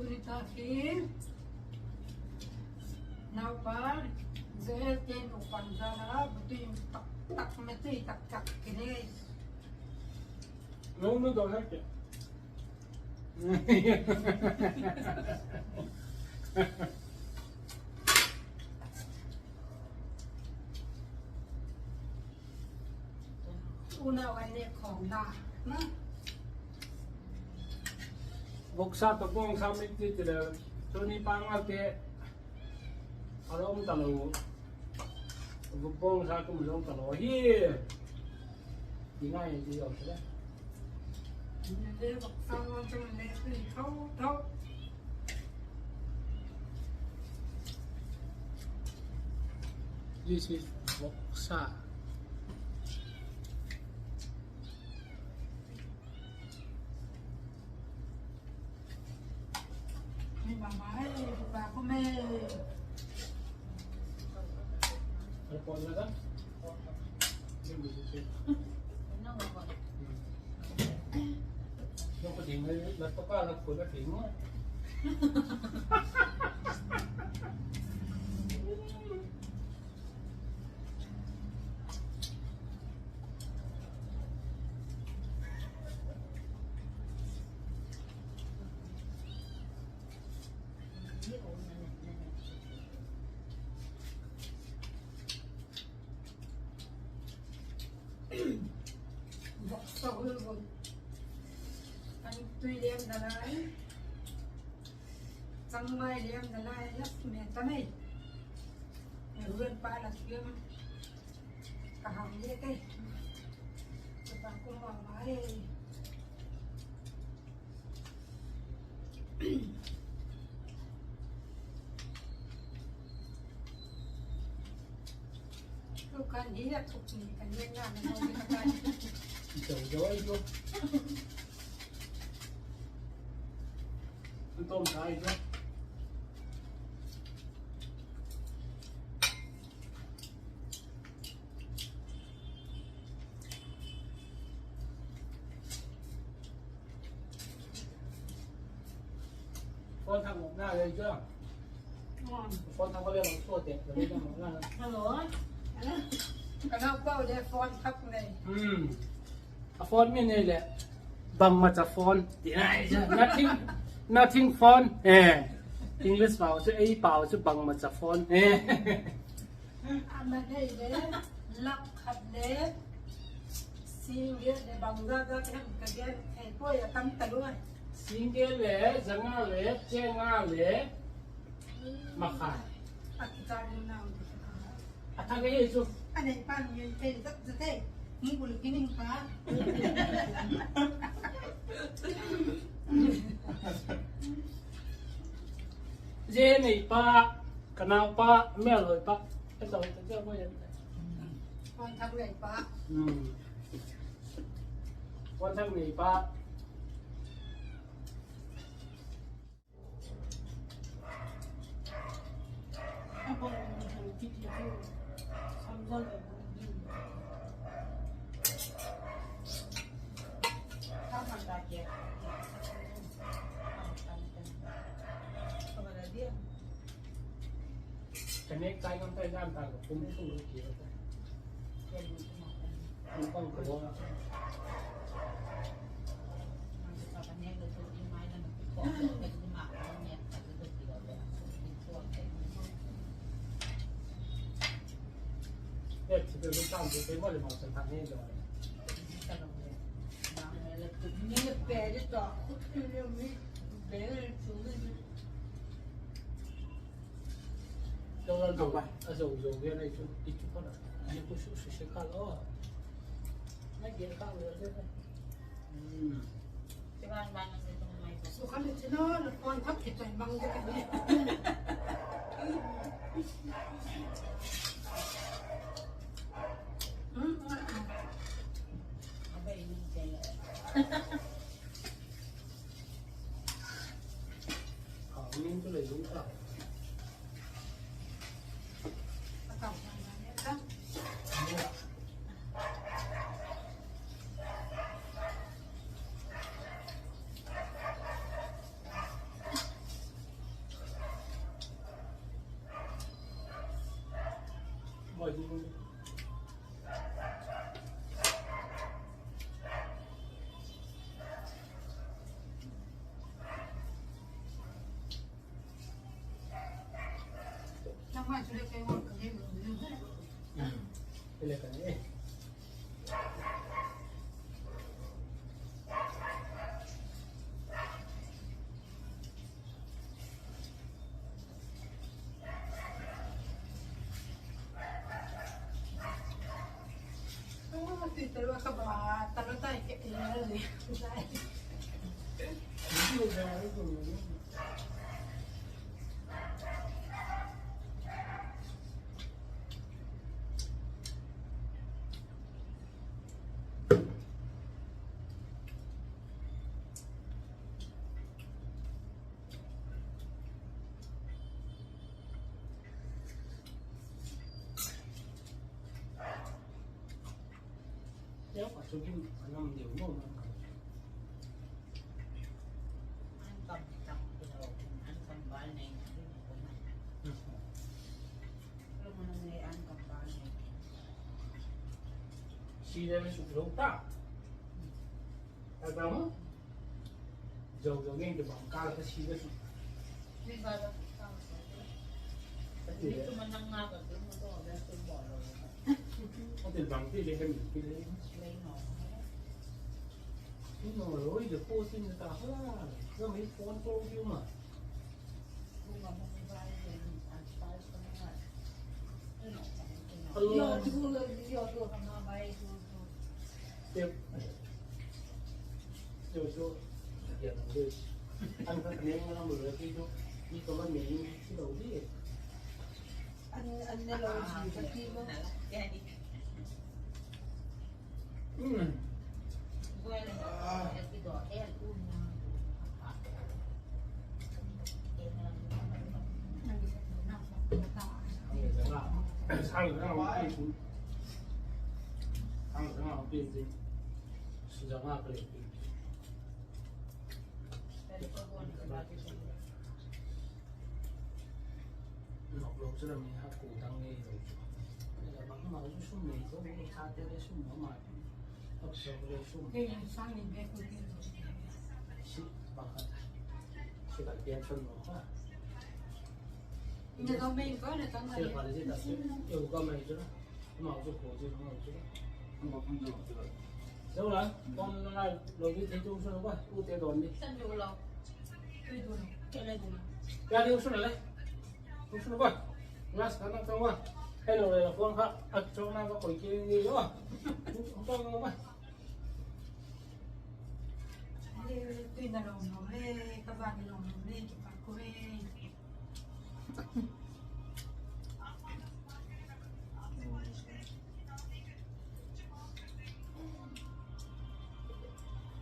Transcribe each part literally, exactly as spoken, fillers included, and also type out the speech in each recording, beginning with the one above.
Tuni tak hi naupa Joel te nupa zana bu tui tak tak, me tui tak tak kinei. Nung nu dong hak ke. Unau a ne khawm na. Voksa tawh bawngsa mit ti ti le, tuni pangalte a lawm talo. Vok bawngsa kum lawm talo hi. Ti ngai ti lo le. Voksa ngam chang le ti tho tho. This is voksa. Voksa hul bun. An tui liam da lai. Changmai liam da lai, last me ta mai. Me huan pa la kiam. Ka ham ye te. Ka pa ko ma mai. Tu kan hi a thuk ni kan ye na na ni ka kan. Zo zo ai zo. An tom sa ai zo. Phone thak ngawk na le chu. Phone thak le lo so te, lo le ngawk na. Hello. Ka nau pau le phone thak nei. Hmm. A phone mi nei le. Bangmacha phone. Ti nai chu. Nothing, nothing phone. Eh. English pau chu, ei pau chu bangmacha phone. Eh. Ama nei le, lak khat le, sing giat le bang za za te hem ka gen thei puai a tam ta lua. Sing giat le, za nga le, che nga le, makhai. A kicha ni nau. A thak ei chu. A nei pan ngen thei zat zat ei. Mu bul kining pa. Zia nei pa, ka nau pa, mel hoi pa. Ka tau ta zia mo yan. Wan thak nei pa. Hmm. Wan thak nei pa. Ka nek tai ngam tai dan ta ka pum thung lo ki lo ta. Pum pang ko. Zo, a zo, zo ve nei chu, i chu kha la. Ni ku su su se kha lo. Na ge kha lo le. Hmm. Su kha le chu no, na kon thak ki choi mang de ka ni. Hmm. A bai ni ke. Si le suk lo ta. Ta ta mo. Zo zo ngen ke bang ka la ka si le suk. Ati le. Ati bang ti le hem ti le. Ni no lo i de po sin ta ha. Ka mi phone ko ki ma. Nop lo chu la mi ha ku dang nei lo chu. Bang ma chu sum nei tho, chate le sum ma ma. Hop so le sum. Kei sang ni be ku ti. Si, bang khat. Si ka pian chon lo ha. Ni lo mei ko na tang. Si ka le si ta si. Yo ka mai chu. Amau chu ko chu, amau chu. Amau phun chu chu. Zo la, kon na lai lo di thei chu sun ba, u te don ni. San chu lo. Tui du. Ke le du. Ya di sun le. Sun ba. Ngas ka na ka wa. Hello le phone kha. Ak chong na ka koi ke ni lo. Ko ba. Tui na lo lo le, ka ba ni lo lo le, ki pa ko e.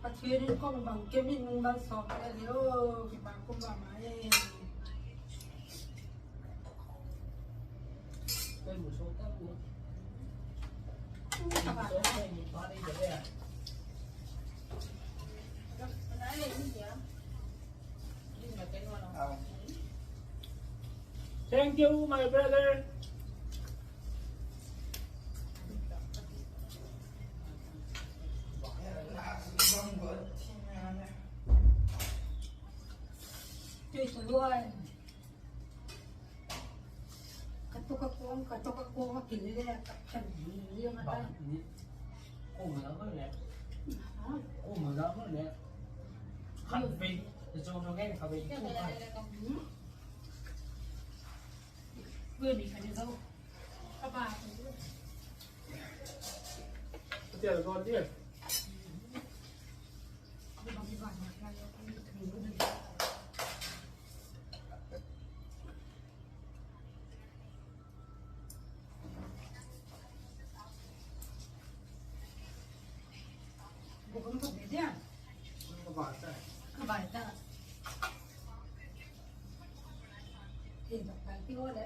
Pathian in kong bang kem in bang sawm le leo, kipak um bang mai. Thank you, my brother. Ka tok a kong, ka tok a kong a kile le ka phan ni ma ta. Ko ma la ma le. Ko ma la ma le. Khan pe, te chong chong ngai kha pe. Ko ni kha ni zo. Ka ba. Ka tia lo dia. Bukam ka be dia. Ka bai ta. Ka bai ta. Tin tak kai ti o le.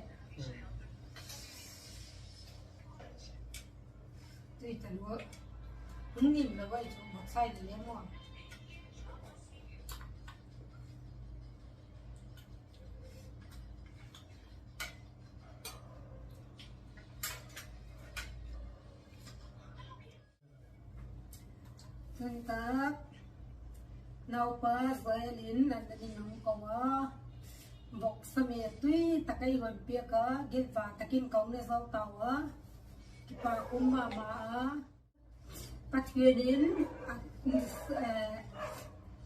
Tui ta lua. Hung nim la vai chu bak sai le le mo. Tun tak, naupa Zael in London in hung ko a, Vok sa me tui tak a i hon piak a, gilvâk tak in ka hun ne zo tau a, kipak um ma ma a. Pathian in a,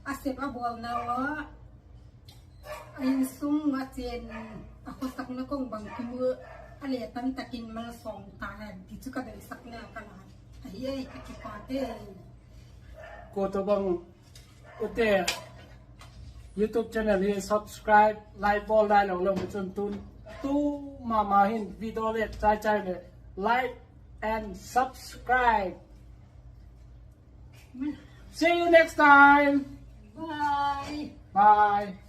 a sep a bawlnau a, a insung a chêng, a khawsakna kong bangkim u a le tam tak in malsawm ta hen ti chu ka doisakna ka la ahi e, ka kipak e. Kua tawhbang ute YouTube channel hi subscribe, like bawl dai lo lo chun tun, tu ma ma hin video le chai chai le like and subscribe. See you next time. Bye. Bye.